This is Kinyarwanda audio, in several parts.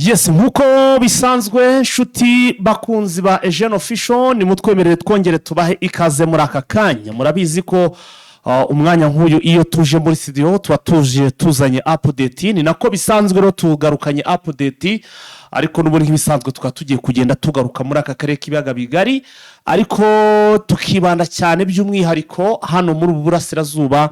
Yes, nk'uko bisanzwe, nshuti bakunzi ba Ejene Official, nimutwemerere twongere tubahe ikaze muri aka kanya. Murabizi ko umwanya nk'uyu iyo tuje muri studio tuba tuje tuzanye update. Ni nako bisanzwe rero, tugarukanye update, ariko n'ubundi nk'ibisanzwe tukaba tugiye kugenda tugaruka muri aka karere k'ibiyaga bigari, ariko tukibanda cyane by'umwihariko hano muri ubu burasirazuba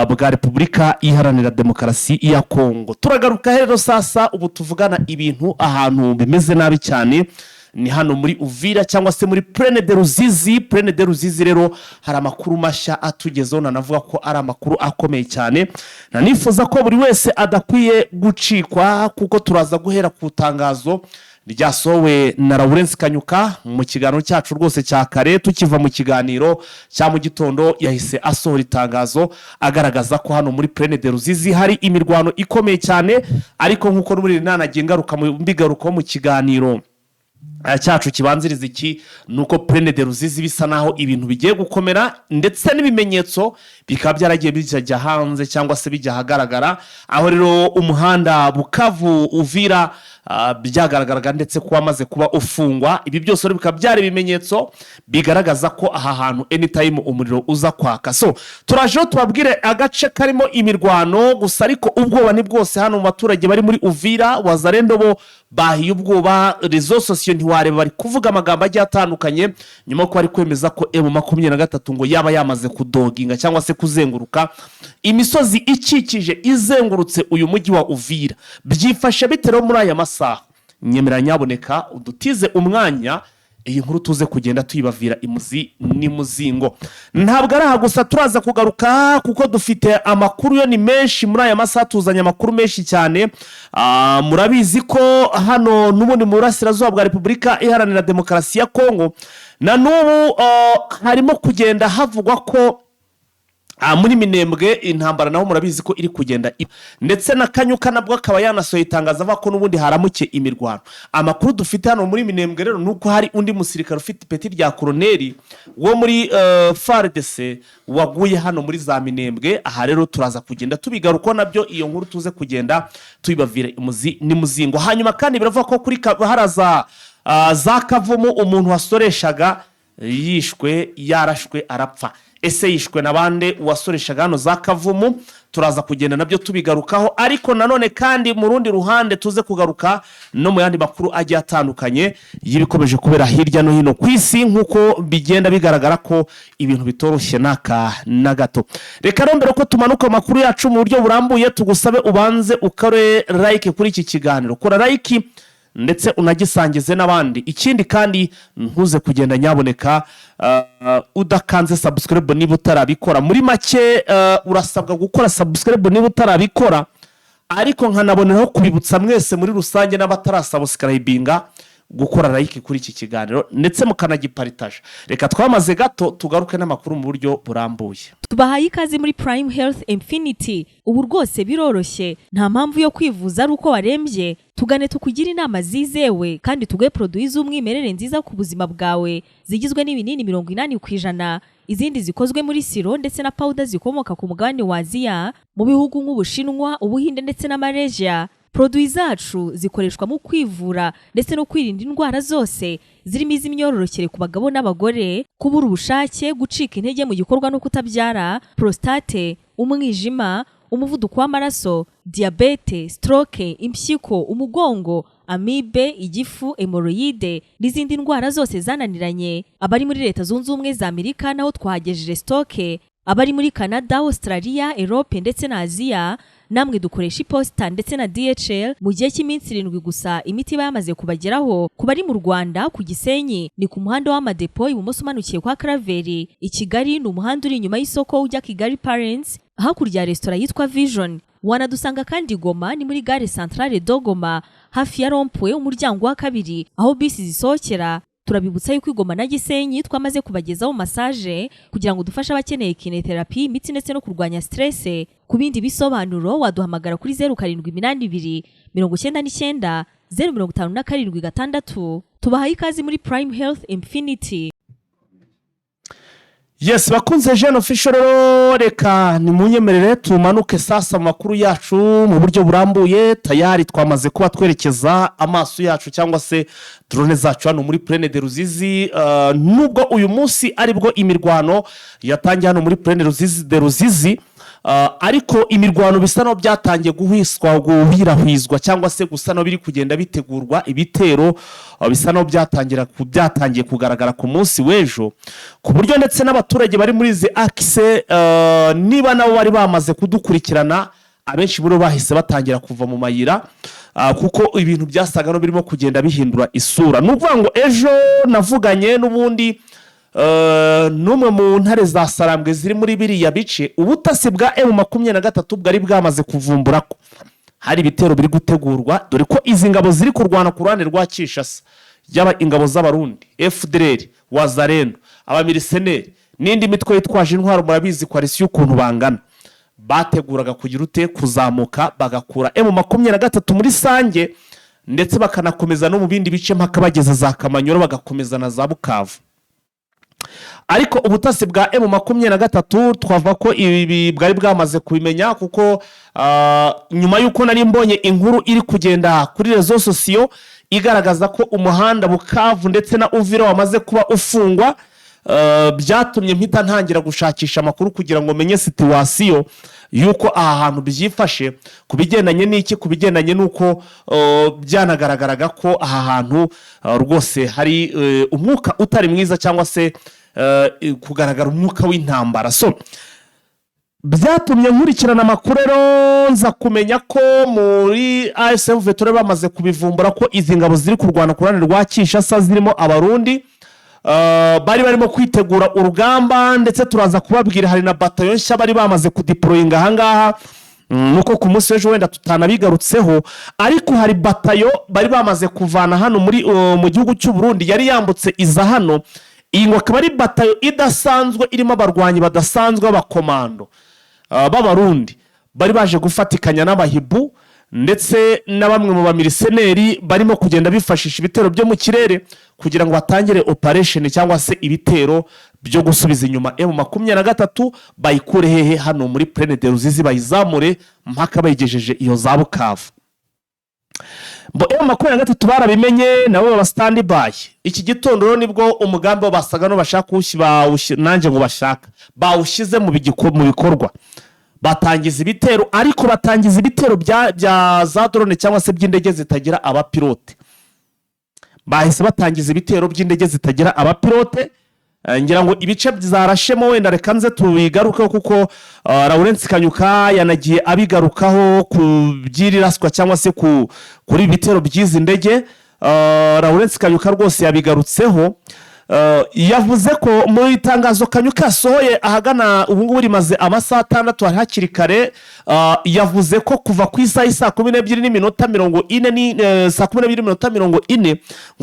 bwa Repubulika Iharanira Demokarasi ya Kongo. Turagaruka rero sasa ubu tuvugana ibintu ahantu bimeze nabi cyane ni hano muri Uvira cyangwa se muri Plaine de Ruzizi. Plaine de Ruzizi rero hari amakuru mashya atugezeho, nanavuga ko ari amakuru akomeye cyane, nanifuza ko buri wese adakwiye gucikwa, kuko turaza guhera ku itangazo ryasohowe na Lawrence Kanyuka mu kiganiro cyacu rwose cya kare. Tukiva mu kiganiro cya mu gitondo yahise asohora itangazo agaragaza ko hano muri Plaine de Ruzizi hari imirwano ikomeye cyane. Ariko nk'uko n'ubundi nanagiye ngaruka mbigarukaho mu kiganiro cyacu kibanziriza iki, ni uko Plaine de Ruzizi bisa naho ibintu bigiye gukomera, ndetse n'ibimenyetso bikaba byaragiye bijya hanze cyangwa se bijya ahagaragara, aho rero umuhanda Bukavu Uvira byagaragaraga ndetse ko wamaze kuba ufungwa. Ibi byose rero bikaba byari ibimenyetso bigaragaza ko aha hantu anytime umuriro uza kwaka. So turajeho tubabwire agace karimo imirwano gusa, ariko ubwoba ni bwose hano mu baturage bari muri Uvira. Wazalendo bo bahiye ubwoba, réseaux sociaux ntiwareba, bari kuvuga amagambo agiye atandukanye nyuma yo bari kwemeza ko M23 ngo yaba yamaze kudoginga cyangwa se kuzenguruka imisozi ikikije izengurutse uyu mujyi wa Uvira. Byifashe bite rero muri aya masaha? Nyemera nyaboneka udutize umwanya, iyi nkuru tuze kugenda tuyibavira imuzi n'imuzingo. Ntabwo ari aha gusa turaza kugaruka, kuko dufite amakuru yo ni menshi muri aya masaha, tuzanye amakuru menshi cyane. Murabizi ko hano n'ubundi mu burasirazuba bwa Repubulika Iharanira Demokarasi ya Kongo na n'ubu harimo kugenda havugwa ko muri Minembwe intambara naho murabizi ko iri kugenda ndetse na Kanyuka nabwo akaba yanasohoye itangazo avuga ko n'ubundi haramuke imirwano. Amakuru dufite hano muri Minembwe rero ni uko hari undi musirikare ufite ipeti rya koroneri wo muri FARDC waguye hano muri za Minembwe. Aha rero turaza kugenda tubigarukaho nabyo, iyo nkuru tuze kugenda tuyibavira imuzi n'imuzingo. Hanyuma kandi biravuga ko kuri haraza za Kavumu umuntu wasoreshaga yishwe, yarashwe arapfa. Ese yishwe na bande uwasoreshaga hano za Kavumu? Turaza kugenda nabyo tubigarukaho. Ariko nanone kandi mu rundi ruhande tuze kugaruka no mu yandi makuru agiye atandukanye y'ibikomeje kubera hirya no hino ku isi, nk'uko bigenda bigaragara ko ibintu bitoroshye n'aka na gato. Reka rero mbere ko tumanuka amakuru yacu mu buryo burambuye, tugusabe ubanze ukore like kuri iki kiganiro. Kora like ndetse unagisangize n'abandi. Ikindi kandi ntuze kugenda nyaboneka udakanze subscribe niba utarabikora. Muri make urasabwa gukora subscribe niba utarabikora, ariko nkanaboneraho kubibutsa mwese muri rusange n'abatarasubscribinga gukora like kuri iki kiganiro ndetse mukanagiparitaje. Reka twamaze gato tugaruke n'amakuru mu buryo burambuye. Tubahaye ikaze muri Prime Health Infinity. Ubu rwose biroroshye, nta mpamvu yo kwivuza ari uko warembye. Tugane tukugire inama zizewe kandi tuguhe produits z'umwimerere nziza ku buzima bwawe, zigizwe n'ibinini 80%, izindi zikozwe muri sirop ndetse na powder zikomoka ku mugabane wa Aziya, mu bihugu nk'Ubushinwa, Ubuhinde ndetse na Malaysia. Produits zacu zikoreshwa mu kwivura ndetse no kwirinda indwara zose zirimo iz'imyororokere ku bagabo n'abagore, kubura ubushake, gucika intege mu gikorwa no kutabyara, prostate, umwijima, umuvuduko w'amaraso, diyabete, stroke, impyiko, umugongo, amibe, igifu, hémorroïdes n'izindi ndwara zose zananiranye. Abari muri Leta Zunze Ubumwe za Amerika naho twahagejeje stock. Abari muri Canada, Australia, Europe ndetse na Aziya namwe dukoresha iposita ndetse na DHL. Mu gihe cy'iminsi 7 gusa imiti iba yamaze kubageraho. Ku bari mu Rwanda, ku Gisenyi ni ku muhanda w'Amadepo, ibumoso umanukiye kwa Karaveri. I Kigali ni umuhanda uri inyuma y'isoko ujya Kigali Parents, hakurya ya resitora yitwa Vision. Wanadusanga kandi Goma, ni muri gare Centrale de Goma, hafi ya rond-point, umuryango wa kabiri aho bisi zisohokera. Turabibutsa yuko i Goma na Gisenyi twamaze kubagezaho massage kugira ngo dufashe abakeneye kinésithérapie, imitsi ndetse no kurwanya stress. Ku bindi bisobanuro waduhamagara kuri 0782 99 0576. Tubahaye ikaze muri Prime Health Infinity. Yes, bakunze Jene Official rero, reka nimunyemerere tumanuke sasa mu makuru yacu mu buryo burambuye. Tayari twamaze kuba twerekeza amaso yacu cyangwa se drone zacu hano muri Plaine de Ruzizi. Nubwo uyu munsi aribwo imirwano yatangiye hano muri Plaine de Ruzizi, ariko imirwano bisa naho byatangiye guhiswa, guhirahwizwa, cyangwa se gusa naho biri kugenda bitegurwa. Ibitero bisa naho byatangiye kugaragara ku munsi w'ejo, ku buryo ndetse n'abaturage bari muri izi axe, niba nabo bari bamaze kudukurikirana, abenshi muri bo bahise batangira kuva mu mayira, kuko ibintu byasaga no birimo kugenda bihindura isura. Ni ukuvuga ngo ejo navuganye n'ubundi n'umwe mu ntare za Sarambwe ziri muri biriya bice. Ubutasi bwa M23 bwari bwamaze kuvumbura ko hari ibitero biri gutegurwa, dore ko izi ngabo ziri kurwana ku ruhande rwa Kinshasa, yaba ingabo z'Abarundi, FDLR, Wazalendo, abamercenaires n'indi mitwe yitwaje intwaro. Murabizi coalition ukuntu bangana. Bateguraga kugira ute? Kuzamuka bagakura M23 muri Sange, ndetse bakanakomeza no mu bindi bice mpaka bageze za Kamanyoro, bagakomeza na za Bukavu. Ariko ubutasi bwa M23 twavuga ko ibi bwari bwamaze kubimenya, kuko nyuma y'uko nari mbonye inkuru iri kugenda kuri réseaux sociaux igaragaza ko umuhanda Bukavu ndetse na Uvira wamaze kuba ufungwa, byatumye mpita ntangira gushakisha amakuru kugira ngo menye situation y'uko aha hantu byifashe, ku bigendanye n'iki? Ku bigendanye n'uko byanagaragaraga ko aha hantu rwose hari umwuka utari mwiza, cyangwa se kugaragara umwuka w'intambara. So byatumye nkurikirana amakuru rero, nza kumenya ko muri AFC M23 bamaze kubivumbura ko izi ngabo ziri kurwana ku ruhande rwa Kinshasa zirimo Abarundi, bari barimo kwitegura urugamba. Ndetse turaza kubabwira, hari na batayo nshya bari bamaze kudeployinga ahangaha. Nuko ku munsi w'ejo wenda tutanabigarutseho, ariko hari batayo bari bamaze kuvana hano mu gihugu cy'u Burundi yari yambutse iza hano. Iyi ngo akaba ari batayo idasanzwe irimo abarwanyi badasanzwe b'abakomando b'Abarundi bari baje gufatikanya n'Abahibu ndetse na bamwe mu bamercenaires barimo kugenda bifashisha ibitero byo mu kirere kugira ngo batangire operation cyangwa se ibitero byo gusubiza inyuma M23, bayikure hehe? Hano muri Plaine de Ruzizi, bayizamure mpaka bayigejeje iyo za Bukavu. Mbo M23 barabimenye, nabo baba stand by. Iki gitondo rero nibwo umugambi wo basaga n'ubashaka nanjye ngo bashaka bawushyize mu bikorwa, batangiza ibitero. Ariko batangiza ibitero bya za drone cyangwa se by'indege zitagira abapilote. Bahise batangiza ibitero by'indege zitagira abapilote. Ngira ngo ibice zarashemo wenda reka nze tubigarukeho, kuko Lawrence Kanyuka yanagiye abigarukaho ku by'iriraswa cyangwa se kuri ibi bitero by'izi ndege. Lawrence Kanyuka rwose yabigarutseho. Yavuze ko mu itangazo Kanyuka yasohoye ahagana ubu ngubu rimaze amasaha 6, hari hakiri kare, yavuze ko kuva ku isaha y'i 12:40 12:40, ngo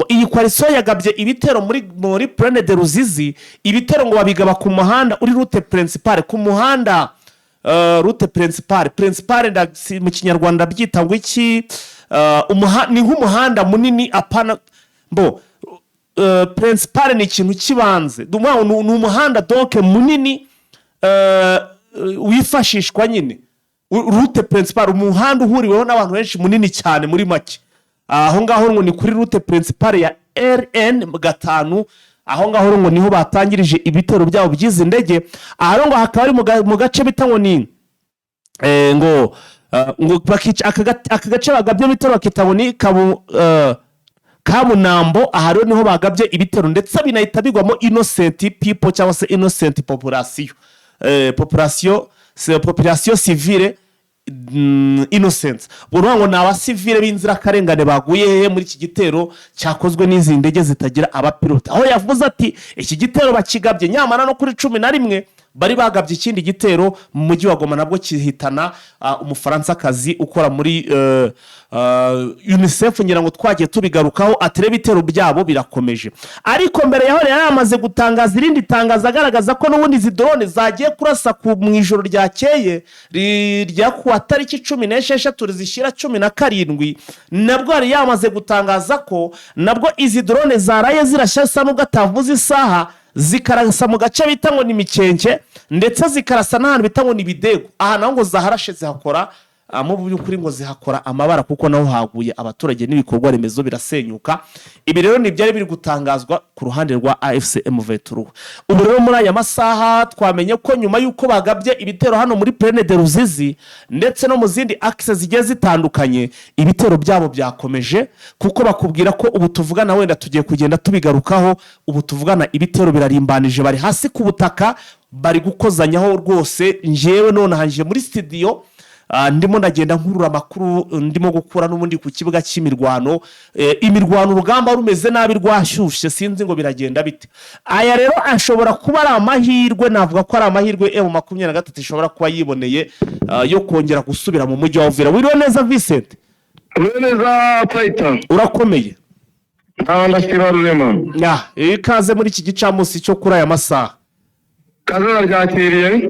iyi coalition yagabye ibitero muri Plaine de Ruzizi. Ibitero ngo babigaba ku muhanda uri route principale, ku muhanda route principale. Principale mu Kinyarwanda byita ngo iki? Ni nk'umuhanda munini, apana mbo principale ni ikintu cy'ibanze. Ni umuhanda donc munini wifashishwa nyine. Route principale, umuhanda uhuriweho n'abantu benshi, munini cyane muri make. Aho ngaho ngo ni kuri route principale ya RN 5. Aho ngaho ngo niho batangirije ibitero byabo by'izi ndege. Aha rero ngo hakaba ari mu gace bita ngo ni ngo bakica aka gace bagabye ibitero bakita ngo ni Kabunambo. Aha rero niho bagabye ibitero, ndetse binahita bigwamo innocent people cyangwa se innocent population, population civile innocent. Ubwo ngo ni abasivile b'inzirakarengane baguye hehe? Muri iki gitero cyakozwe n'izi ndege zitagira abapilote. Aho yavuze ati iki gitero bakigabye nyamara no kuri 11 bari bagabye ikindi gitero mu mujyi wa Goma, nabwo kihitana Umufaransakazi ukora muri UNICEF. Ngira ngo twagiye tubigarukaho, ati rero ibitero byabo birakomeje. Ariko mbere yaho yari yamaze gutangaza irindi tangazo agaragaza ko n'ubundi izi drone zagiye kurasa mu ijoro ryakeye rya kuwa tariki 16 zishyira 17. Nabwo yari yamaze gutangaza ko nabwo izi drone zaraye zirashya, nubwo atavuze isaha. Zikarasa mu gace bita ngo ni Mikenke, ndetse zikarasa n'ahantu bita ngo ni Bidego. Aha naho ngo zaharashe zihakora mu by'ukuri ngo zihakora amabara, kuko naho haguye abaturage n'ibikorwa remezo birasenyuka. Ibi rero ni ibyari biri gutangazwa ku ruhande rwa AFC M23. Ubu rero muri aya masaha twamenye ko nyuma y'uko bagabye ibitero hano muri Plaine de Ruzizi ndetse no mu zindi axes zigiye zitandukanye, ibitero byabo byakomeje, kuko bakubwira ko ubu tuvugana, wenda tugiye kugenda tubigarukaho, ubu tuvugana ibitero birarimbanije, bari hasi ku butaka, bari gukozanyaho rwose. Njyewe nonaha nje muri studio, ndimo ndagenda nkurura amakuru ndimo gukura n'ubundi ku kibuga cy'imirwano. Imirwano, urugamba rumeze nabi, rwashyushye, sinzi ngo biragenda bite. Aya rero ashobora kuba ari amahirwe, navuga ko ari amahirwe M23 ishobora kuba yiboneye yo kongera gusubira mu mujyi wa Uvira. Wiriwe neza, Vincent? Uriwe neza, Tayita. Urakomeye? Nta, ndashima Rurema. Ikaze muri iki gicamunsi cyo kuri aya masaha. Kaze, naryakiriye.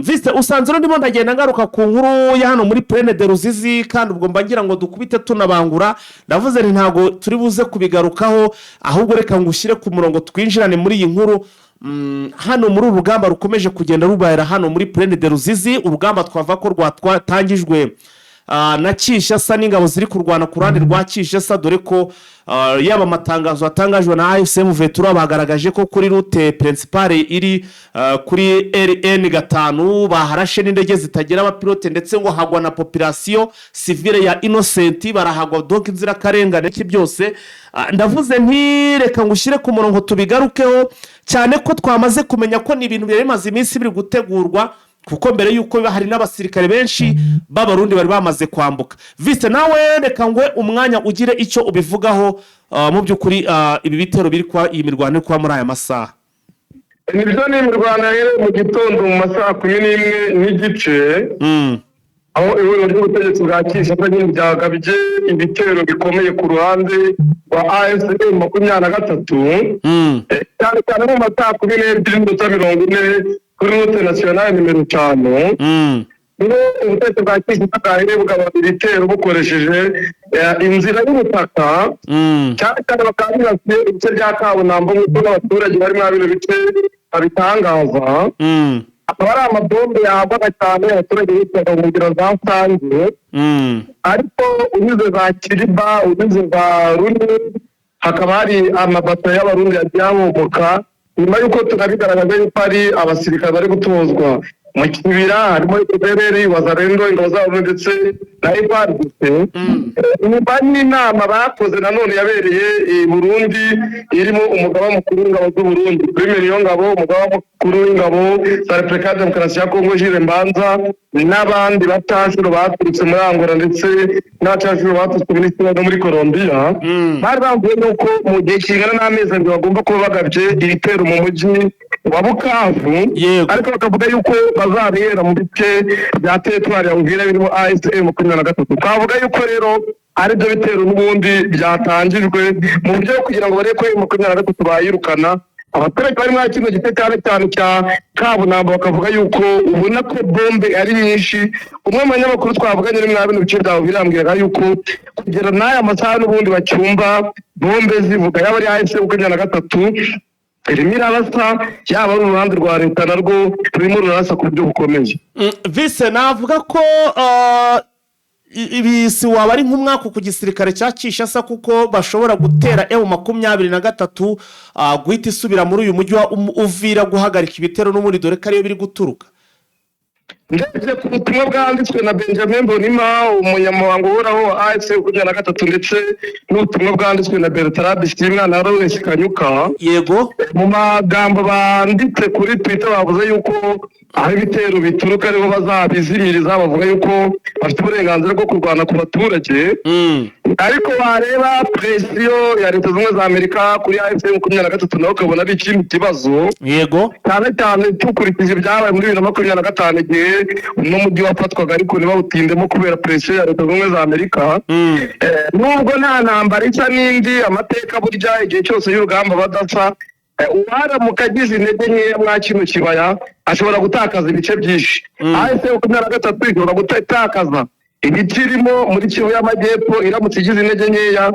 Vise, usanze rero ndimo ndagenda ngaruka ku nkuru ya hano muri Plaine de Ruzizi, kandi ubwo mba ngira ngo dukubite tunabangura. Ndavuze nti ntabwo turi buze kubigarukaho, ahubwo reka ngushyire ku murongo twinjirane muri iyi nkuru. Hano muri uru rugamba rukomeje kugenda rubera hano muri Plaine de Ruzizi, urugamba twavuga ko rwatangijwe na Kinshasa n'ingabo ziri kurwana ku ruhande rwa Kinshasa, dore ko yaba amatangazo atangajwe na AFC M23, bagaragaje ko kuri route principale iri kuri RN 5 baharashe n'indege zitagira abapilote, ndetse ngo hagwa na population civile ya innocent, barahagwa, donc inzirakarengane, iki byose. Ndavuze nti reka ngushyire ku murongo tubigarukeho, cyane ko twamaze kumenya ko ni ibintu byari bimaze iminsi biri gutegurwa, kuko mbere y'uko biba hari n'abasirikare benshi b'Abarundi bari bamaze kwambuka. Vise, nawe reka ngwe umwanya ugire icyo ubivugaho. Mu by'ukuri ibi bitero biri kuba, iyi mirwano iri kuba muri aya masaha. Nibyo, ni imirwano yahereye mu gitondo mu masaha 11:30, aho ihuriro ry'ubutegetsi bwa Kinshasa nyine byagabye ibitero bikomeye ku ruhande rwa AFC M23, cyane cyane mu masaha 12:40 kuri route nationale nimero 5. Niho ubutegetsi bwa Kinshasa bwahereye bugaba ibitero bukoresheje inzira y'ubutaka, cyane cyane bakaba bibasiye ibice bya Kabunambo, nk'uko n'abaturage bari muri bino bice babitangaza. Akaba ari amabombe yagwaga cyane, abaturage bitwaga mu nzira za Sange, ariko unyuze za Kiriba, unyuze za Runi, hakaba hari amabato y'Abarundi yagiye ahomoka, nyuma y'uko tunabigaragaza yuko ari abasirikare bari gutozwa mu Kibira, harimo FDLR, Wazalendo, ingabo z'Abarundi ndetse na FARDC, nyuma n'inama bakoze nanone yabereye i Burundi, irimo umugaba mukuru w'ingabo z'u Burundi Prime Niyongabo, umugaba mukuru w'ingabo za Repubulika ya Demokarasi ya Kongo Jules Mbanza, n'abandi bacanshuro baturutse muri Angola ndetse n'abacanshuro baturutse muri Sierra no muri Colombia. Bari bavuye yuko mu gihe kingana n'amezi 2 bagomba kuba bagabye ibitero mu mujyi wa Bukavu, ariko bakavuga yuko bazabihera mu bice bya teritwari ya Uvira birimo AFC M23. Twavuga yuko rero aribyo bitero n'ubundi byatangijwe mu buryo bwo kugira ngo barebe ko M23 bayirukana. Abaturage bari muri kino gice, cyane cyane cya Kabunambo, bakavuga yuko ubona ko bombe ari nyinshi. Umwe mu banyamakuru twavuganye uri muri bino bice bya Uvira yambwiraga yuko kugera n'aya masaha n'ubundi bacyumva bombe zivuga, yaba ari AFC 23 irimo irabasa, yaba ari uruhande rwa leta narwo rurimo rurasa ku buryo bukomeye. Vise, navuga ko ibi si waba ari nk'umwaka ku gisirikare cya Kinshasa, kuko bashobora gutera M23 guhita isubira muri uyu mujyi wa Uvira guhagarika ibitero n'ubundi, dore ko ariyo biri guturuka. Ndetse ku butumwa bwanditswe na Benjamin Bonima, umunyamabanga uhoraho wa AFC 23, ndetse n'ubutumwa bwanditswe na Bertrand Bisimwa na Lawrence Kanyuka, mu magambo banditse kuri Twitter bavuze yuko aho ibitero bituruka ariho bazabizimiriza. Bavuga yuko bafite uburenganzira bwo kurwana ku baturage, ariko wareba pression ya Leta Zunze Ubumwe za Amerika kuri AFC 23 nawe ukabona ari ikindi kibazo, cyane cyane dukurikije ibyabaye muri 2025, igihe uno mujyi wafatwaga ariko ntibawutindemo kubera pression ya Leta Zunze Ubumwe za Amerika. Nubwo nta ntambara isa n'indi, amateka burya igihe cyose y'urugamba badapfa, uwaramuka agize intege nkeya mwa kino kibaya ashobora gutakaza ibice byinshi. AFC 23 ishobora gutakaza ibice irimo muri Kivu y'Amajyepfo iramutse igize intege nkeya.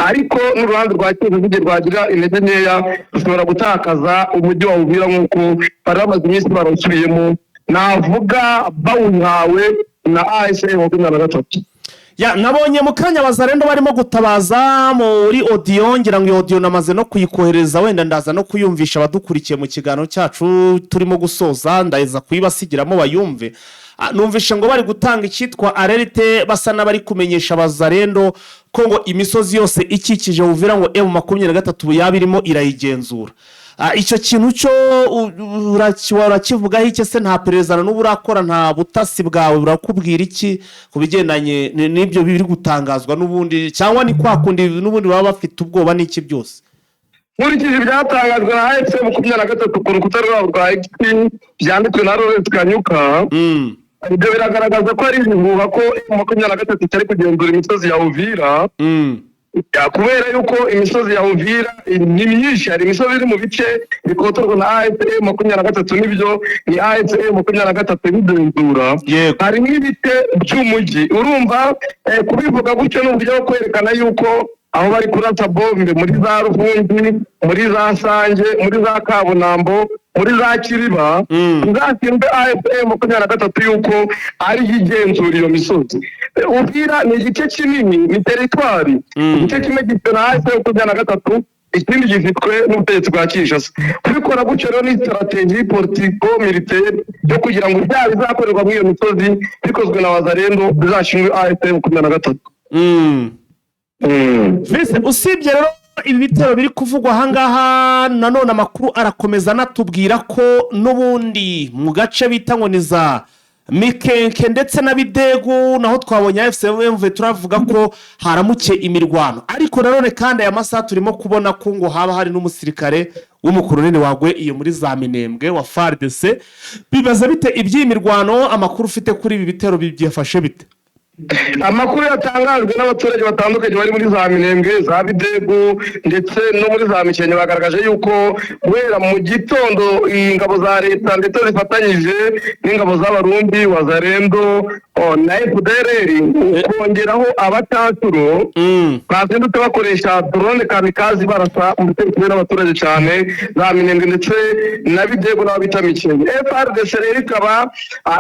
Ariko n'uruhande rwa Kinshasa rwagira intege nkeya, rushobora gutakaza umujyi wa Uvira nk'uko bari bamaze iminsi barawusubiyemo, navuga bawuhawe na AFC M23. Ya, nabonye mu kanya Wazalendo barimo gutabaza muri audio. Ngira ngo iyo audio namaze no kuyikohereza, wenda ndaza no kuyumvisha abadukurikiye mu kiganiro cyacu turimo gusoza, ndaza kuyibasigiramo bayumve. Numvishe ngo bari gutanga icyitwa alerte, basa n'abari kumenyesha Abazalendo ko ngo imisozi yose ikikije Uvira ngo M23 yaba irimo irayigenzura. Icyo kintu cyo urakivugaho iki se? Nta perereza n'ubu urakora, nta butasi bwawe burakubwira iki ku bigendanye n'ibyo biri gutangazwa n'ubundi, cyangwa ni kwa kundi n'ubundi baba bafite ubwoba n'iki byose? Nkurikije ibyatangajwe na AFC 23 ku rukuta rwabo rwa X, byanditswe na Lawrence Kanyuka, ibyo biragaragaza ko ari ibihuha ko M23 itari kugenzura imisozi ya Uvira. Ya, kubera yuko imisozi ya Uvira ni myinshi. Hari imisozi iri mu bice bikontorwa na AFC 23, nibyo, ni AFC 23 ibigenzura. Hari n'ibice by'umujyi. Urumva kubivuga gutyo ni uburyo bwo kwerekana yuko aho bari kurasa bombe muri za Ruvungi, muri za Sange, muri za Kabunambo, muri za Kiriba, nzashinzwe AFC 23 yuko ariyo igenzura iyo misozi. Uvira ni igice kinini, ni territoire. Igice kimwe gifitwe na AFC 23, ikindi gifitwe n'ubutegetsi bwa Kinshasa. Kubikora gutyo rero ni stratégie politico-militaire yo kugira ngo ibyaha bizakorerwa muri iyo misozi bikozwe na Wazalendo bizashinzwe AFC 23. Mbese usibye rero ibi bitero biri kuvugwa ahangaha, nanone amakuru arakomeza anatubwira ko n'ubundi mu gace bita ngo ni za Mikenke ndetse na Bidegu, naho twabonye AFC M turavuga ko haramuke imirwano. Ariko nanone kandi aya masaha turimo kubona ko ngo haba hari n'umusirikare w'umukoroneri waguye iyo muri za Minembwe wa FARDC. Bibaza bite iby'iyi mirwano? Amakuru ufite kuri ibi bitero byifashe bite? Amakuru yatangajwe n'abaturage batandukanye bari muri za Minembwe, za Bidegu ndetse no muri za Mikenke, bagaragaje yuko guhera mu gitondo ingabo za leta ndetse zifatanyije n'ingabo z'Abarundi, Wazalendo na FDLR, kongeraho abacancuro, bazindutse bakoresha drone kamikaze barasa mu bitero n'abaturage cyane za Minembwe ndetse na Bidegu n'abo bita Mikenke. FARDC rero ikaba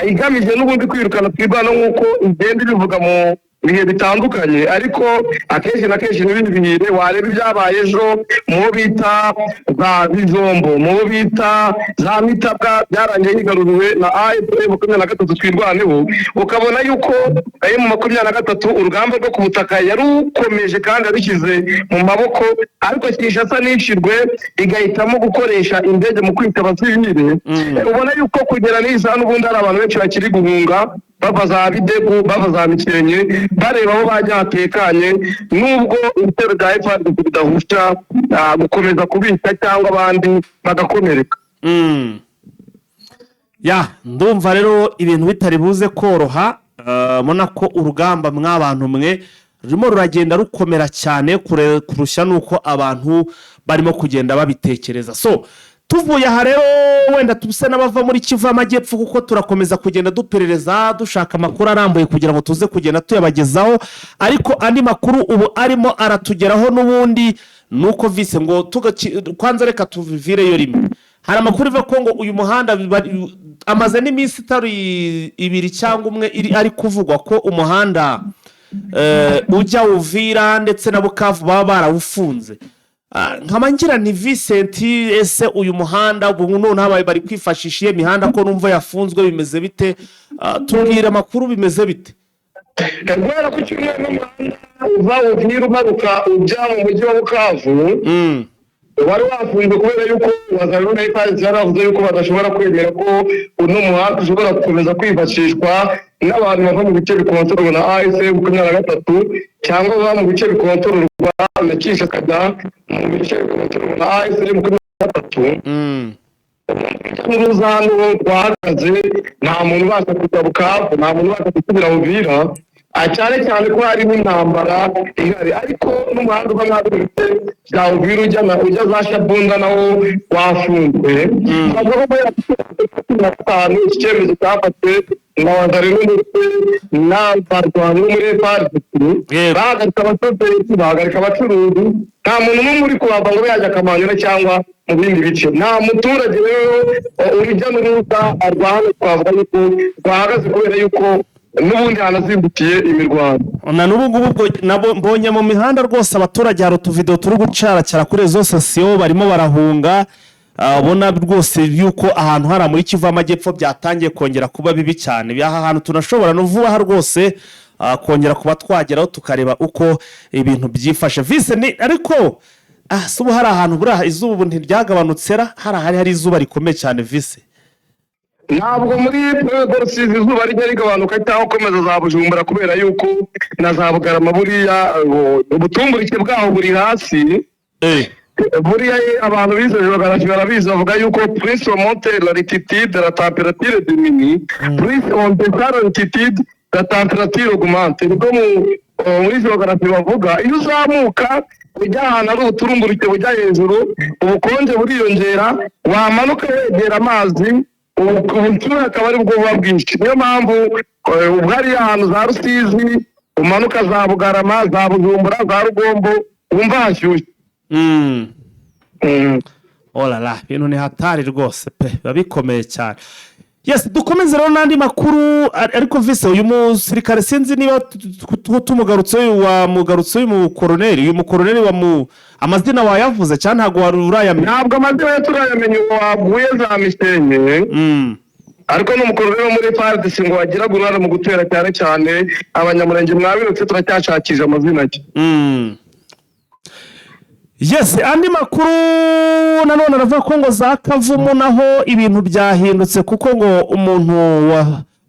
igamije n'ubundi kwirukana Twirwaneho nk'uko igenda ibivuga mu bihe bitandukanye, ariko akenshi na kenshi ntibibihire. Wareba ibyabaye ejo mu bo bita za Bijombo, mu bo bita za Mitabwa, byarangiye yigaruriwe na AFC 23 Twirwaneho. Ukabona yuko M23 urugamba rwo ku butaka yarukomeje kandi yarushyize mu maboko, ariko Kinshasa nishirwe igahitamo gukoresha indege mu kwita abasivile. Ubona yuko kugera n'iyi saha n'ubundi hari abantu benshi bakiri guhunga bava za Bidegu, bava za Mikenke, bareba aho bajya hatekanye, nubwo ibitero bya FARDC bidahusha gukomeza kubika cyangwa abandi bagakomereka. Ya, ndumva rero ibintu bitari buze koroha. Mbona ko urugamba mw'abantu mwe rurimo ruragenda rukomera cyane kurusha nuko abantu barimo kugenda babitekereza. So tuvuye aha rero, wenda tuse n'abava muri Kivu y'Amajyepfo, kuko turakomeza kugenda duperereza, dushaka amakuru arambuye kugira ngo tuze kugenda tuyabagezaho. Ariko andi makuru ubu arimo aratugeraho n'ubundi ni uko vise ngo kwanza reka tuvireyo rimwe. Hari amakuru iva ko ngo uyu muhanda amaze n'iminsi itari ibiri cyangwa umwe ari kuvugwa ko umuhanda ujya Uvira ndetse na Bukavu baba barawufunze. Nkaba ngira ni Vincent, ese uyu muhanda ubu noneho bari kwifashisha iyo mihanda ko numva yafunzwe, bimeze bite? Tubwire amakuru, bimeze bite? Guhera ku cyumweru, n'umuhanda uva Uvira umanuka ujya mu mujyi wa Bukavu wari wafunzwe kubera yuko Wazalendo na FARDC yaravuze yuko badashobora kwemera ko uno muhanda ushobora gukomeza kwifashishwa n'abantu bava mu bice bikontororwa na AFC 23 cyangwa bava mu bice bikontororwa na Kinshasa mu bice bikontororwa na AFC 23. N'uruza hano rwahagaze, nta muntu ubasha kujya Bukavu, nta muntu ubasha gusubira Uvira, cyane cyane ko hari n'intambara ihari. Ariko n'umuhanda uva muri bice bya Uvira ujya za Shabunda nawo wafunzwe. Twavuga ko guhera ku 15 iki cyemezo cyafashwe na Wazalendo ndetse n'abarwanyi bo muri FARDC, bahagarika abashoferi, bahagarika abacuruzi, nta muntu n'umwe uri kuhava ngo abe yajya Kamanyola cyangwa mu bindi bice. Nta muturage rero, urujya n'uruza rwa hano twavuga yuko rwahagaze kubera yuko n'ubundi hanazindukiye imirwano. Na n'ubu ngubu ubwo nabo mbonye mu mihanda rwose abaturage, hari utuvidewo turi gucaracara kuri réseaux sociaux, barimo barahunga. Ubona rwose yuko ahantu hari muri Kivu y'Amajyepfo byatangiye kongera kuba bibi cyane. Aha hantu tunashobora no vuba aha rwose kongera kuba twageraho tukareba uko ibintu byifashe vise ni. Ariko si ubu hari ahantu buriya izuba ubu ntiryagabanutse ra? Hari ahari hari izuba rikomeye cyane, vise. Ntabwo muri Rusizi izuba rijya rigabanuka cyangwa gukomeza za Bujumbura, kubera yuko na za Bugarama buriya ubutumburuke bwaho buri hasi. Buriya abantu bize géographie barabizi, bavuga yuko plus on monte l'altitude, la température diminue, plus on descend l'altitude, la température augmente. Nibwo muri géographie bavuga, iyo uzamuka ujya ahantu hari ubuturumburuke bujya hejuru, ubukonje buriyongera, wamanuka wegera amazi, ubushyuhe akaba ari bwo buba bwinshi. Niyo mpamvu ubwo hariya ahantu za Rusizi, umanuka za Bugarama, za Bujumbura, za Rugombo, wumva hashyushye. Orara, ibintu ni hatari rwose pe, biba bikomeye cyane. Yes, dukomeze rero n'andi makuru. Ariko vise, uyu musirikare sinzi niba tumugarutse, uyu wamugarutse, uyu mukoroneri wa mu amazina wayavuze cyangwa ntabwo wari urayamenya? Ntabwo amazina ye turayamenya, uwo waguye za Misenye, ariko ni umukoroneri wo muri FARDC ngo wagiraga uruhare mu gutera cyane cyane Abanyamurenge mwabirutse. Turacyashakisha amazina ye. Yes, andi makuru nanone aravuga ko ngo za Kavumu naho ibintu byahindutse, kuko ngo umuntu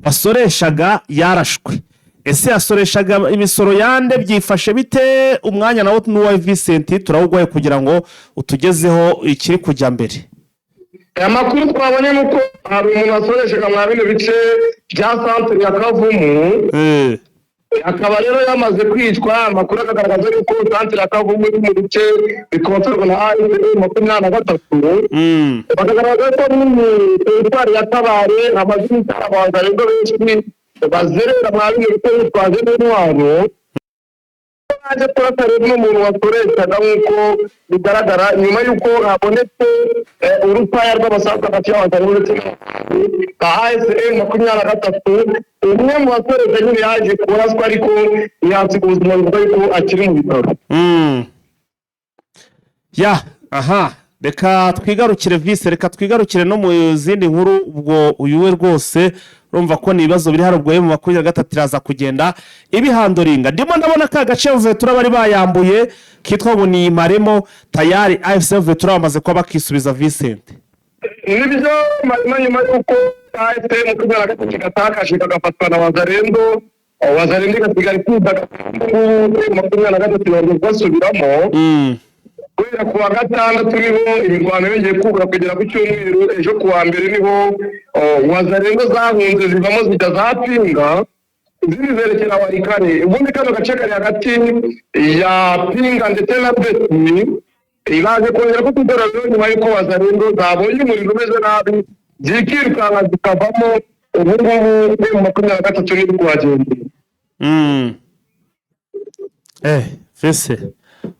wasoreshaga yarashwe. Ese yasoreshaga imisoro yande? Byifashe bite? Umwanya nawo n'uwa Vincent turawuguhaye kugira ngo utugezeho ikiri kujya mbere. Aya makuru twabonye ni uko hari umuntu wasoreshaga mwa bino bice bya santere ya Kavumu, akaba rero yamaze kwicwa. Amakuru akagaragaza yuko santere ya Kavumu iri mu bice bikontorwa na AFC 23, bakagaragaza ko muri teritwari ya Kabare hamaze iminsi hari abantu benshi bazerera mwa bino bice bitwaje n'intwaro, baje kurasa rero n'umuntu wakoreshaga. Nk'uko bigaragara, nyuma y'uko habonetse urufaya rw'amasasu hagati y'abagabo ndetse ba ASM 23, umwe mu bakoresha nyine yaje kuraswa ariko ntiyasiga ubuzima, bivuga yuko akiri mu bitaro. Ya, aha reka twigarukire vise, reka twigarukire no mu zindi nkuru. Ubwo uyu we rwose urumva ko ni ibibazo biri haruguru mu 23 iraza kugenda ibihandoringa. Ndimo ndabona ka gace Vetura bari bayambuye kitwa ngo ni Maremo, tayari AFC Vetura bamaze kuba bakisubiza, Vincent. Nibyo marimo, nyuma y'uko AFC 23 gatakaje kagafatwa na Wazalendo, Wazalendo igasigara ikunda, 23 yongera basubiramo. Guhera ku wa gatandatu niho imirwano yongeye kubura kugera ku cyumweru. Ejo ku wa mbere niho Wazalendo zahunze zivamo zijya za Pinga, izindi zerekera Walikale. Ubundi kano gace kari hagati ya Pinga ndetse na Beti ibaze kongera kutugora rero nyuma y'uko Wazalendo zabonye umuriro umeze nabi zikirukanka zikavamo. Ubu ngubu mu 23 niri kuhagenda. Fese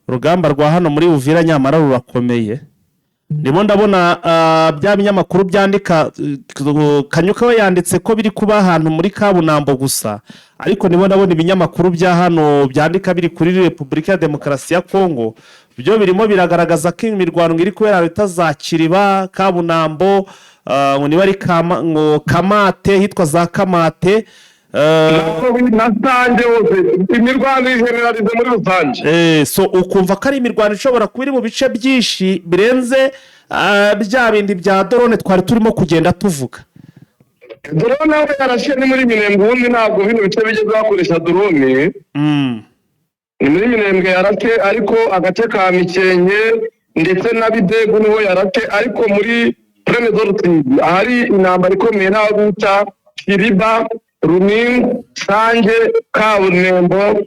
urugamba rwa hano muri Uvira nyamara rurakomeye. Ndimo ndabona bya binyamakuru byandika, Kanyuka we yanditse ko biri kuba ahantu muri Kabunambo gusa, ariko ndimo ndabona ibinyamakuru bya hano byandika biri kuri Repubulika ya Demokarasi ya Kongo, byo birimo biragaragaza ko imirwano iri kubera bita za Kiriba, Kabunambo, ngo niba ari ngo Kamate, hitwa za Kamate. Na Sange hose imirwano ijeneralize muri rusange. So ukumva ko ari imirwano ishobora kuba iri mu bice byinshi birenze bya bindi bya drone twari turimo kugenda tuvuga. Drone aho yarashe ni muri Minembwe. Ubundi ntabwo bino bice bigeze bakoresha drone. Ni muri Minembwe yarashe, ariko agace ka Mikenke ndetse na Bidegu niho yarashe, ariko muri Plaine de ahari intambara ikomeye n'aho bita Kiriba, Runingu, Sange, Kabunembo,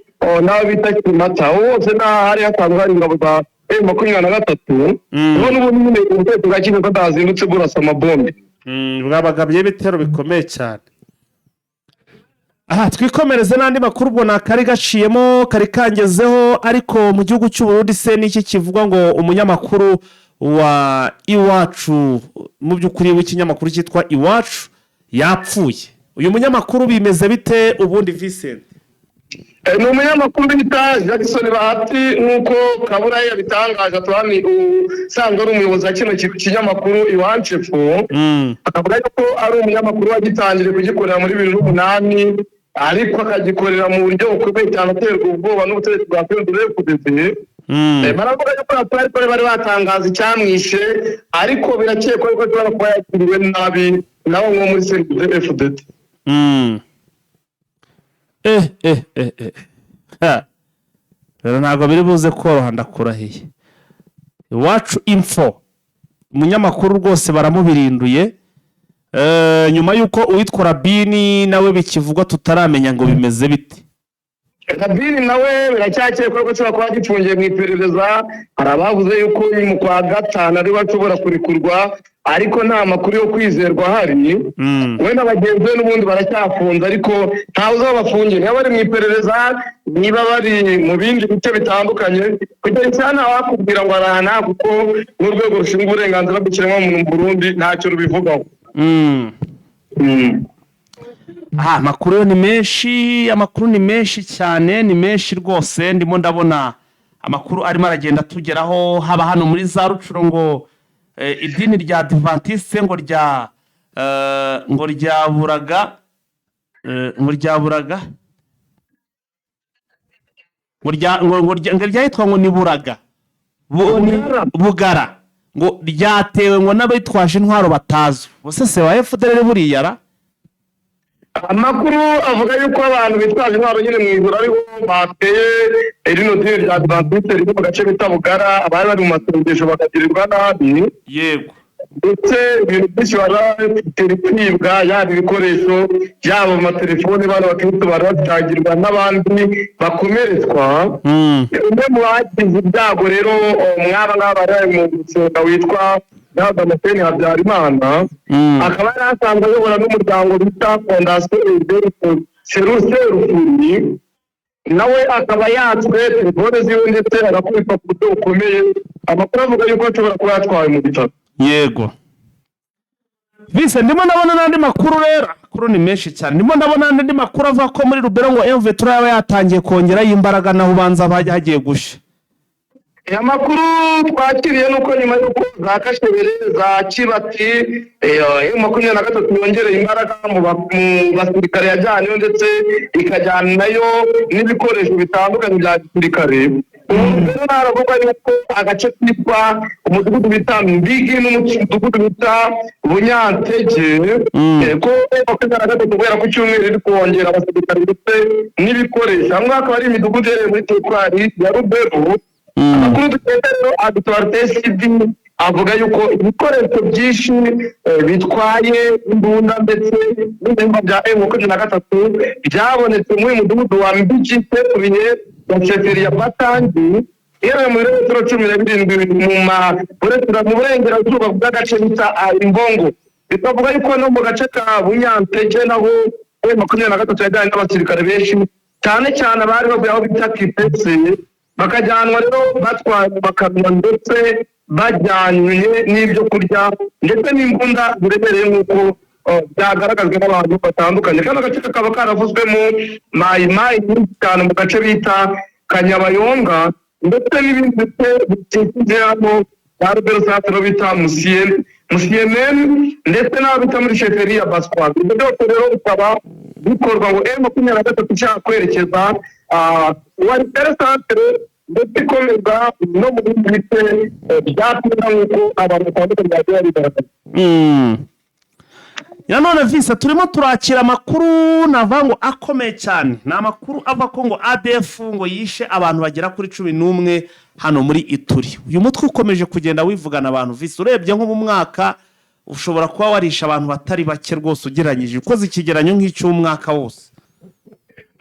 n'aho bita Kimata. Aho hose n'aho hari hasanzwe hari ingabo za M23, ubwo n'ubundi nyine ubutegetsi bwa Kinshasa bwazindutse burasa amabombe. Bwabagabye ibitero bikomeye cyane. Aha twikomereze n'andi makuru. Ubwo ni akari gaciyemo, kari kangezeho. Ariko mu gihugu cy'u Burundi se n'iki kivuga ngo umunyamakuru wa Iwacu, mu by'ukuri w'ikinyamakuru cyitwa Iwacu, yapfuye? Uyu munyamakuru bimeze bite ubundi, Vincent? Ni umunyamakuru bita Jackson Bahati, nk'uko Kaburahe yabitangaje. Tuwani usanzwe ari umuyobozi wa kino kinyamakuru Iwacu Info, akavuga yuko ari umunyamakuru wagitangiriye kugikorera muri 2008, ariko akagikorera mu buryo bukomeye cyane, aterwa ubwoba n'ubutegetsi bwa CNDD-FDD. Baravuga yuko abatari bari batangaza icyamwishe, ariko birakekwa yuko ashobora kuba yakiriwe nabi nabo nko muri CNDD-FDD. Eh eh eh eh Ha. Rero ntabwo biri buze koroha, ndakurahiye. Iwacu Info, umunyamakuru rwose baramubirinduye. Nyuma y'uko uwitwa Rabini nawe bikivugwa, tutaramenya ngo bimeze bite. Rabini nawe biracyakekwa ko ashobora kuba agifungiye mu iperereza. Hari abavuze yuko mu kwa gatanu ariwe ashobora kurekurwa, ariko nta makuru yo kwizerwa ahari. We na bagenzi be n'ubundi baracyafunze, ariko ntawe uzi aho bafungiye, niba bari mu iperereza, niba bari mu bindi bice bitandukanye. Kugeza isaha ntawakubwira ngo arahana, kuko n'urwego rushinzwe uburenganzira bw'ikiremwamuntu mu Burundi ntacyo rubivugaho. Aha amakuru yo ni menshi, amakuru ni menshi cyane, ni menshi rwose. Ndimo ndabona amakuru arimo aragenda atugeraho, haba hano muri za Rucuro ngo idini rya Adventiste ngo ryaburaga, ngo ryaburaga, ngo rya ngo ngo rya- ngo ryahitwa ngo ni Buraga. Bugara, ngo ryatewe ngo n'abitwaje intwaro batazwi. Ubuse se wa FDLR buriya ra? Amakuru avuga yuko abantu bitwaje intwaro nyine mu ijoro aribo bateye rino dini rya Adventiste riri mu gace bita Bugara, abari bari mu masengesho bakagirirwa nabi. Ndetse ibintu byinshi baratera kwibwa, yaba ibikoresho, yaba amatelefoni, bano bakristo bari batangirwa n'abandi bakomeretswa. Umwe mu bagize ibyago rero, mwaba ngaba bari bari mu gusenga, witwa Damascene Habyarimana, akaba yari asanzwe ayobora n'umuryango bita Fondation Serufuri, nawe akaba yatswe telefone ziwe ndetse agakubitwa ku buryo bukomeye. Amakuru avuga yuko ashobora kuba yatwawe mu bitaro. Yego Vise, ndimo ndabona n'andi makuru rero, amakuru ni menshi cyane. Ndimo ndabona n'andi makuru avuga ko muri Rubero ngo M23 yaba yatangiye kongerayo imbaraga, naho ubanza bajya hagiye gusha. Aya makuru twakiriye nuko nyuma y'uko za Kashebere, za Kibati, M23 yongereye imbaraga mu basirikare yajyanyeyo, ndetse ikajyanayo n'ibikoresho bitandukanye bya gisirikare. Ubu rero haravugwa yuko agace kitwa umudugudu bita Mbigi n'umudugudu bita Bunyantege, ko M23 guhera ku cyumweru iri kongera abasirikare ndetse n'ibikoresho. Hamwe hakaba ari imidugudu iherereye muri teritwari ya Rubero. Amakuru dukeka rero Actualité CD avuga yuko ibikoresho byinshi, bitwaye imbunda ndetse n'ibihembo bya M23 byabonetse muri uyu mudugudu wa Mbigi, Serubiye ya sheferi ya Batangi, iherereye mu birometero 17 mu burengerazuba bw'agace bita Imbongo. Bikavuga yuko no mu gace ka Bunyantege naho M23 yajyanye n'abasirikare benshi cyane cyane, abari bavuye aho bita Kipese, bakajyanwa rero batwaye mu makamyo, ndetse bajyanywe n'ibyo kurya ndetse n'imbunda ziremereye, nk'uko byagaragajwe n'abantu batandukanye. Kano gace kakaba karavuzwemo mayimayi nyinshi cyane mu gace bita Kanyabayonga, ndetse n'ibindi bice bikikije hano ba Rubero Centre bita Musiyemeni, ndetse n'aho bita muri sheferi ya Baswa. Ibyo byose rero bikaba bikorwa ngo M23 ishaka kwerekeza Walikale centre, ndetse ikomeza no mu bindi bice bya Pinda, nk'uko abantu batandukanye bagiye babigaragaza. Nanone Visa, turimo turakira amakuru navuga ngo akomeye cyane. Ni amakuru ava ko ngo ADF ngo yishe abantu bagera kuri 11 hano muri Ituri. Uyu mutwe ukomeje kugenda wivugana abantu. Visa, urebye nko mu mwaka ushobora kuba warisha abantu batari bake rwose, ugereranyije ukoze ikigeranyo nk'icy'umwaka wose.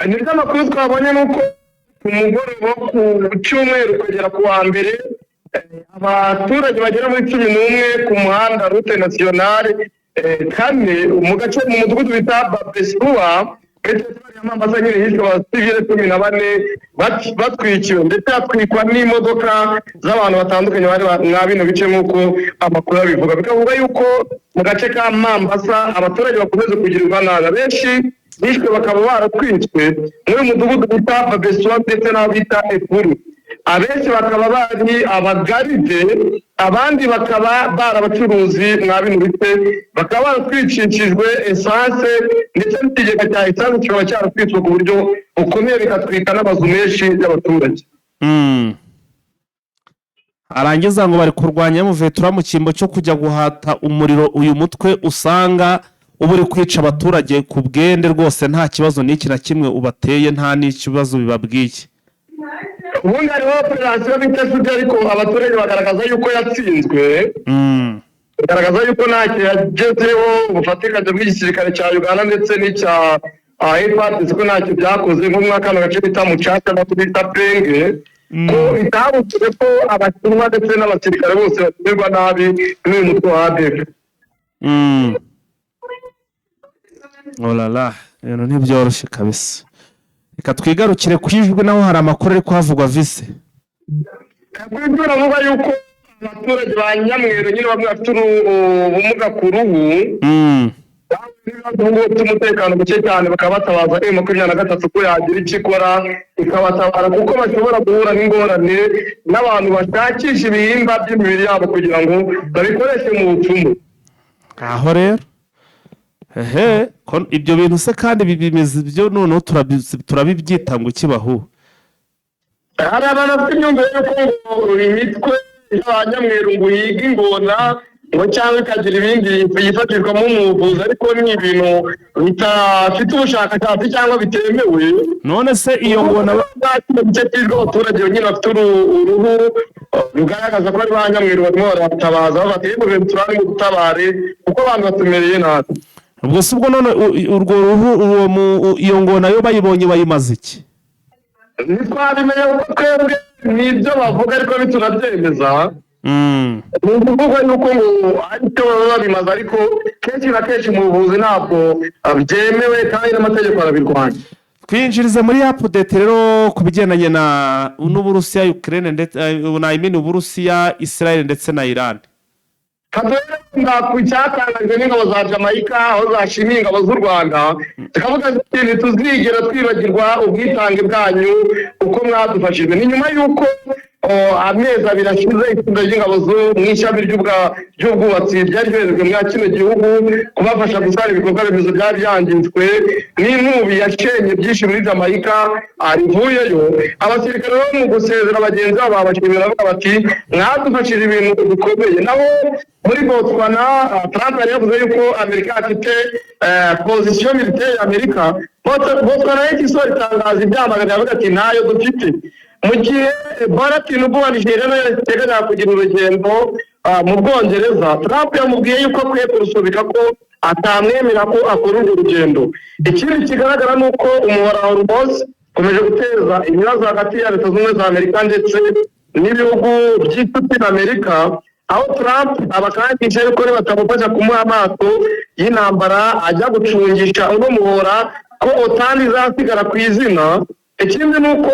Nibyo, amakuru twabonye ni uko ku mugoroba wo ku cyumweru kugera ku wa mbere Abaturage bagera muri 11 ku muhanda route nationale 4, mu gace, mu mudugudu bita Babesuwa, muri teritwari ya Mambasa nyine, hishwe abasivile 14 batwikiwe, ndetse hatwikwa n'imodoka z'abantu batandukanye bari mwa bino bice, nk'uko amakuru abivuga. Bikavuga yuko mu gace ka Mambasa abaturage bakomeza kugirirwa nabi, abenshi bishwe bakaba baratwitswe muri uyu mudugudu bita Babesuwa ndetse n'aho bita Ekuru, abenshi bakaba bari abagaride, abandi bakaba bari abacuruzi mwa bino bice, bakaba baratwicishijwe esanse, ndetse n'ikigega cya esanse kikaba cyaratwitswe ku buryo bukomeye, bigatwika n'amazu menshi y'abaturage. Arangiza ngo bari kurwanya M23 mu cyimbo cyo kujya guhata umuriro uyu mutwe usanga uba uri kwica abaturage ku bwende rwose, nta kibazo n'iki na kimwe ubateye, nta n'ikibazo bibabwiye. Ubundi hariho operasiyo bita Sudi, ariko abaturage bagaragaza yuko yatsinzwe, bagaragaza yuko ntacyo yagezeho. Ubufatikanye bw'igisirikare cya Uganda ndetse n'icya FARDC ko ntacyo byakoze, nko muri kano gace bita Mucaca no bita Penge, ko bitabujije ko Abashinwa ndetse n'abasirikare bose bamererwa nabi n'uyu mutwe wa ADF. Oh là là, ibintu ntibyoroshye kabisa. Reka twigarukire ku Ijwi, naho hari amakuru ari kuhavugwa vise. Kuri baravuga yuko abaturage ba Nyamweru nyine, bamwe bafite ubumuga ku ruhu, n'ibibazo by'umutekano muke cyane, bakaba batabaza M23 ko yagira icyo ikora ikabatabara, kuko bashobora guhura n'ingorane n'abantu bashakisha ibihimba by'imibiri yabo kugira ngo babikoreshe mu bupfumu. Aho rero ehe ko ibyo bintu se kandi bimeze byo noneho turabibyita ngo ikibahu? Hari abantu bafite imyumvire y'uko ngo imitwe y'abanyamweru ngo yiga ingona, ngo cyangwa ikagira ibindi yifashishwamo mu buvuzi, ariko ni ibintu bidafite ubushakashatsi cyangwa bitemewe. None se iyo ngona Kino gice cy'ijwi, abaturage nyine bafite uruhu rugaragaza ko ari ba nyamweru barimo baratabaza bavuga ati: "Yewe, turari gutabare kuko abantu batumereye nabi." Ubwo si ubwo none urwo ruhu, uwo iyo ngona yo bayibonye bayimaze iki? Ntitwabimenya kuko twebwe ni ibyo bavuga, ariko ntiturabyemeza. Ni ukuvuga yuko ngo aricyo baba babimaze, ariko kenshi na kenshi mu buvuzi ntabwo byemewe kandi n'amategeko arabirwanya. Twinjirize muri update rero ku bigendanye na n'Uburusiya, Ukraine ndetse na, I mean, Uburusiya, Israel ndetse na Iran. Kaduhera ku cyatangajwe n'ingabo za Jamaica, aho zashimiye ingabo z'u Rwanda, zikavuga ziti: "Ntituzigera twibagirwa ubwitange bwanyu uko mwadufashije." Ni nyuma y'uko amezi 2 ashize itsinda ry'ingabo zo mu ishami ry'ubwubatsi ryari ryoherejwe muri kino gihugu kubafasha gusana ibikorwa remezo byari byangijwe n'inkubi yashenye byinshi muri Jamaica rivuyeyo. Abasirikare bo mu gusezera bagenzi babo babashimira, bavuga bati: "Mwadufashije ibintu bikomeye." Naho muri Botswana, Trump yari yavuze yuko Amerika afite position militaire ya Amerika. Botswana yahise itangaza ibyamagana, yavuga ati: "Ntayo dufite." Mu gihe Bola Tinubu wa Nigeria nawe yateganyaga kugira urugendo mu Bwongereza, Trump yamubwiye yuko akwiye kurusubika, ko atamwemera ko akora urwo rugendo. Ikindi kigaragara ni uko umuhora wa Hormuz ukomeje guteza ibibazo hagati ya Leta Zunze Ubumwe za Amerika ndetse n'ibihugu by'inshuti na Amerika, aho Trump abakangisha yuko nibatamufasha kumuha amato y'intambara ajya gucungisha uno muhora, ko OTAN izasigara ku izina. Ikindi ni uko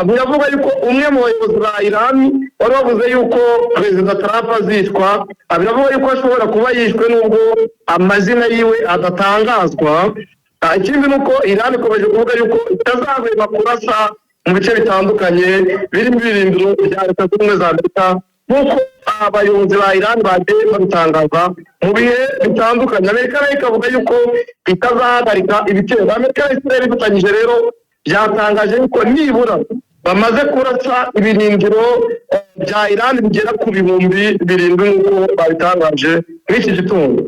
biravugwa yuko umwe mu bayobozi ba Iran wari wavuze yuko Perezida Trump azicwa, biravugwa yuko ashobora kuba yishwe nubwo amazina yiwe adatangazwa. Ikindi ni uko Iran ikomeje kuvuga yuko itazahwema kurasa mu bice bitandukanye birimo ibirindiro bya Leta Zunze Ubumwe za Amerika, nk'uko abayobozi ba Iran bagiye babitangaza mu bihe bitandukanye. Amerika nayo ikavuga yuko itazahagarika ibitero. Amerika na Israel ifatanyije rero byatangaje yuko nibura bamaze kurasa ibirindiro bya Iran bigera ku 7000, nk'uko babitangaje muri iki gitondo.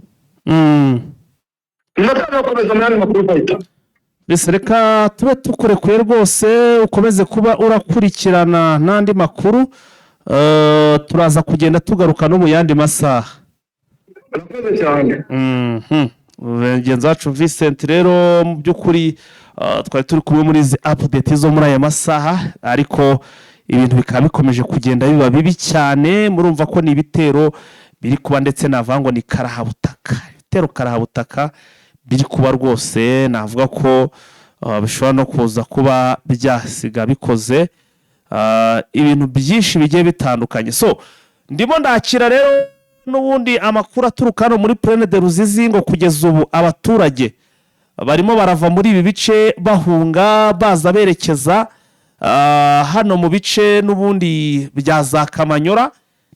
Iminota bakomeza mu yandi makuru bahita. Mbese reka tube tukurekuye rwose, ukomeze kuba urakurikirana n'andi makuru. Turaza kugenda tugaruka no mu yandi masaha. Urakoze cyane. Mugenzi wacu Vincent rero, mu by'ukuri twari turi kumwe muri izi update zo muri aya masaha, ariko Ibintu bikaba bikomeje kugenda biba bibi cyane. Murumva ko ni ibitero biri kuba, ndetse navuga ngo ni karahabutaka, ibitero karahabutaka biri kuba rwose. Navuga ko bishobora no kuza kuba byasiga bikoze ibintu byinshi bigiye bitandukanye. So ndimo ndakira rero n'ubundi amakuru aturuka hano muri Plaine de Ruzizi, ngo kugeza ubu abaturage barimo barava muri ibi bice bahunga, baza berekeza hano mu bice n'ubundi bya za Kamanyora,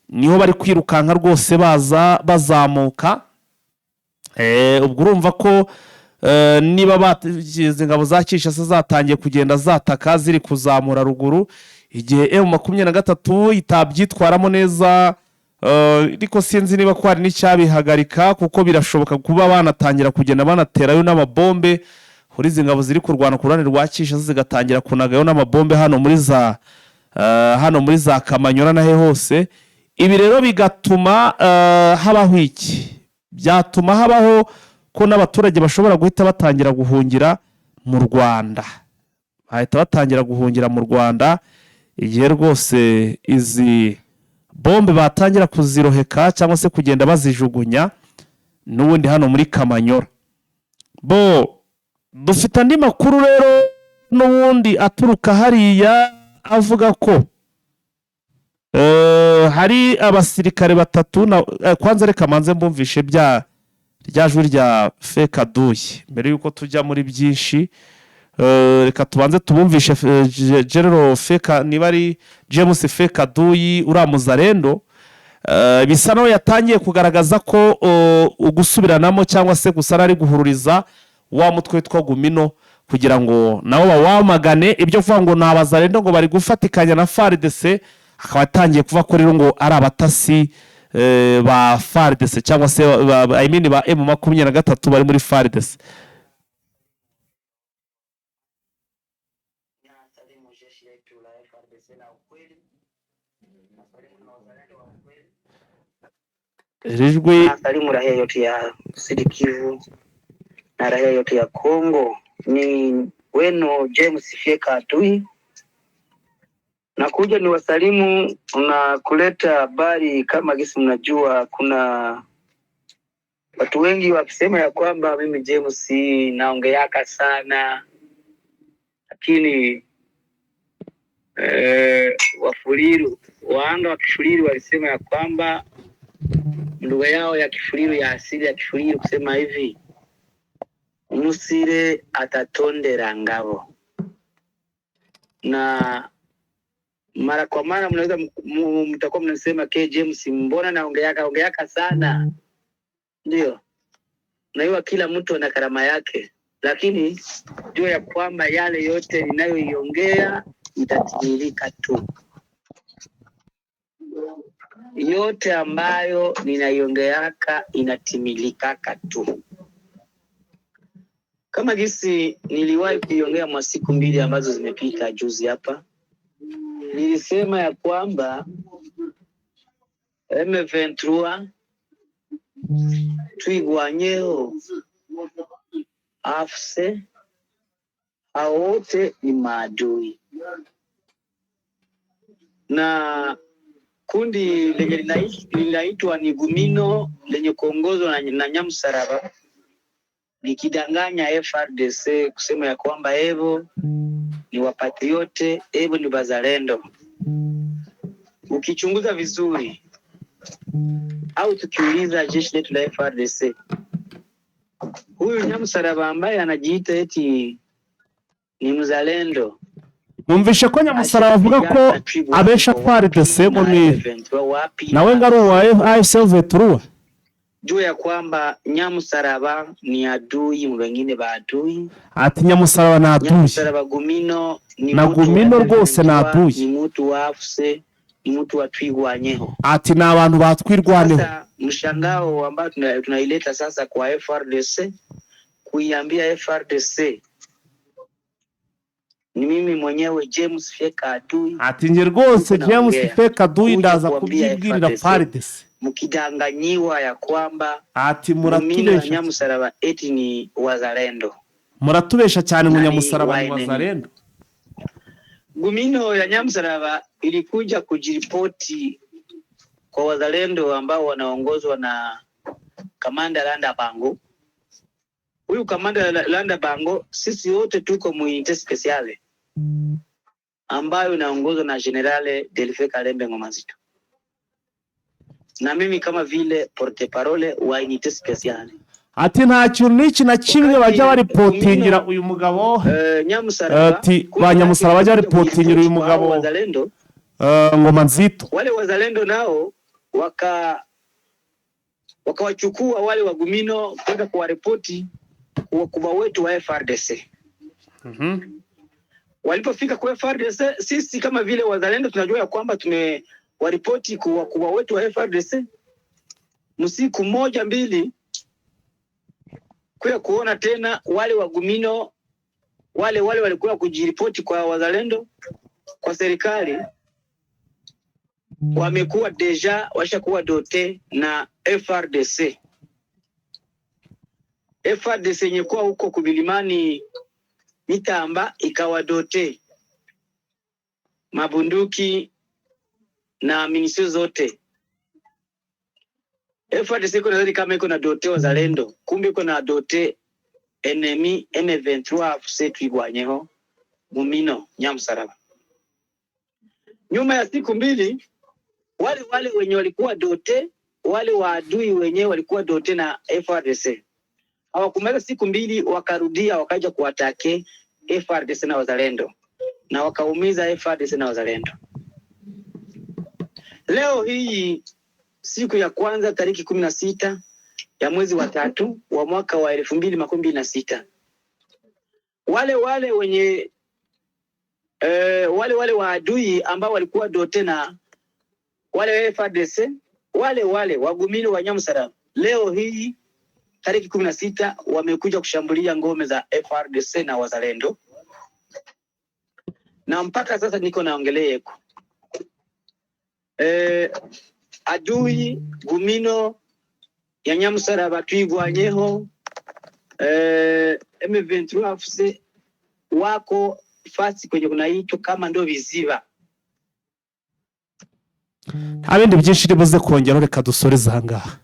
niho bari kwirukanka rwose, baza bazamuka. Ubwo urumva ko niba izi ngabo za Kinshasa zatangiye kugenda zataka, ziri kuzamura ruguru, igihe M23 itabyitwaramo neza, ariko sinzi niba ko hari n'icyabihagarika, kuko birashoboka kuba banatangira kugenda banaterayo n'amabombe kuri izi ngabo ziri kurwana ku ruhande rwa Kinshasa, zigatangira kunagayo n'amabombe hano muri za Kamanyora nahe hose. Ibi rero bigatuma habaho iki? Byatuma habaho ko n'abaturage bashobora guhita batangira guhungira mu Rwanda, bahita batangira guhungira mu Rwanda igihe rwose izi bombe batangira kuziroheka cyangwa se kugenda bazijugunya n'ubundi hano muri Kamanyora. Bo dufite andi makuru rero n'ubundi aturuka hariya, avuga ko hari abasirikare batatu na kwanza reka manze mbumvishe bya rya jwi rya Fekaduyi mbere y'uko tujya muri byinshi. Reka tubanze tubumvishe General Feka, niba ari James Fekaduyi, uriya muzarendo. Bisa naho yatangiye kugaragaza ko ugusubiranamo cyangwa se gusa ari guhururiza wa mutwe witwa Gumino kugira ngo nabo bawamagane ibyo kuvuga ngo ni abazarendo, ngo bari gufatikanya na FARDC. Akaba atangiye kuvuga ko rero ngo ari abatasi ba FARDC cyangwa se I mean ba M23 bari muri FARDC. Salimu jeshi letu la FARDC la ukweli, nasalimu na wazalendo wa ukweli, Iri jwi nasalimu raia yote ya Sud Kivu na raia yote ya Kongo. Ni wenu James Fyeka Adui, nakuja ni wasalimu na kuleta habari. Kama gisi mnajua, kuna watu wengi wakisema ya kwamba mimi James naongeaka sana, lakini Wafuliru waanga wa Kifuliru walisema ya kwamba lugha yao ya Kifuliru ya asili ya Kifuliru kusema hivi, umusire atatondera ngabo. Na mara kwa mara mnaweza mtakuwa mnasema, K James, mbona naongeaka ongeaka sana? Ndio, najua kila mtu ana karama yake, lakini jua ya kwamba yale yote ninayoiongea itatimilika tu. Yote ambayo ninaiongeaka inatimilikaka tu. Kama jinsi niliwahi kuiongea mwa siku mbili ambazo zimepita juzi hapa, nilisema ya kwamba M23, Twigwanyeho, AFC, hao wote ni maadui na kundi lenye linaitwa ni Gumino lenye kuongozwa na Nyamusaraba likidanganya FARDC kusema ya kwamba evo ni wapatriote, evo ni bazalendo. Ukichunguza vizuri au tukiuliza jeshi letu la FARDC, huyu Nyamusaraba ambaye anajiita eti ni mzalendo Numvishe ko Nyamusaraba avuga ko abesha FARDC ngo ni nawe ngo ari uwa AFC Ventura. Juu ya kwamba Nyamusaraba ni adui, wengine ba adui. Ati Nyamusaraba ni adui. Nyamusaraba Gumino ni Na mtu wa Gumino rwose ni M23, adui. ni mtu wa AFC, ni mtu wa Twigwanyeho. Ati ni abantu batwirwaneho. Sasa mshangao ambao tunaileta sasa kwa FARDC, kuiambia FARDC ni mimi mwenyewe James Fyeka Adui, Ati njye rwose Niko James naongea. Feka adui, Kuja ndaza kuambia kubyibwirira FARDC. FARDC. Mkidanganyiwa ya kwamba Ati Gumino na muratubesha, Nyamusaraba eti ni wazalendo. muratubesha cyane ngo Nani Nyamusaraba ni waeneni? wazalendo. Gumino ya Nyamusaraba ilikuja kujiripoti kwa wazalendo ambao wanaongozwa na Kamanda Landa Bango. Huyu Kamanda Landa Bango, sisi wote tuko mu unité spéciale ambayo inaongozwa na Général Delphin Kalembe Ngoma Nzito, na mimi kama vile porte-parole wa unité spéciale. Ati nta kintu n'iki na kimwe bajya baripotingira uyu mugabo. Nyamusaraba Ati ba Nyamusaraba bajya baripotingira uyu mugabo wazalendo Ngoma Nzito. Wale wazalendo nao wakawachukua wale wagumino kwenda kuwaripoti wakubwa wetu wa FARDC. Walipofika kwa FARDC, sisi kama vile wazalendo tunajua ya kwamba tumewaripoti kwa wakubwa wetu wa FARDC. Msiku moja mbili kuya kuona tena wale wagumino wale wale walikuwa kujiripoti kwa wazalendo kwa serikali wamekuwa déjà washakuwa dotés na FARDC. FARDC yenye kuwa huko kumilimani Mitamba ikawadoter mabunduki na munitions zote. FARDC iko nadhani kama iko na doter wazalendo, kumbe iko na doter ennemi M23 AFC Twirwaneho Gumino Nyamusaraba. Nyuma ya siku 2 wale wale wenye walikuwa dotés, wale waadui wenyewe walikuwa dotés na FARDC hawakumaliza siku 2 wakarudia wakaja kuattaquer FARDC na wazalendo na wakaumiza FARDC na wazalendo. Leo hii siku ya kwanza tariki 16 ya mwezi wa tatu wa mwaka wa 2026 wale wale wenye wale wale waadui ambao walikuwa dotés na wale FARDC, wale wale wagumini wa Nyamusaraba leo hii tariki 16 wamekuja kushambulia ngome za FARDC na wazalendo, na mpaka sasa niko naongelea yeko adui gumino ya Nyamusaraba Twirwaneho M23 AFC wako fasi kwenye kunaitwa kama ndo viziba. Nta bindi byinshi iri buze kongeraho, reka dusoreze aha ngaha.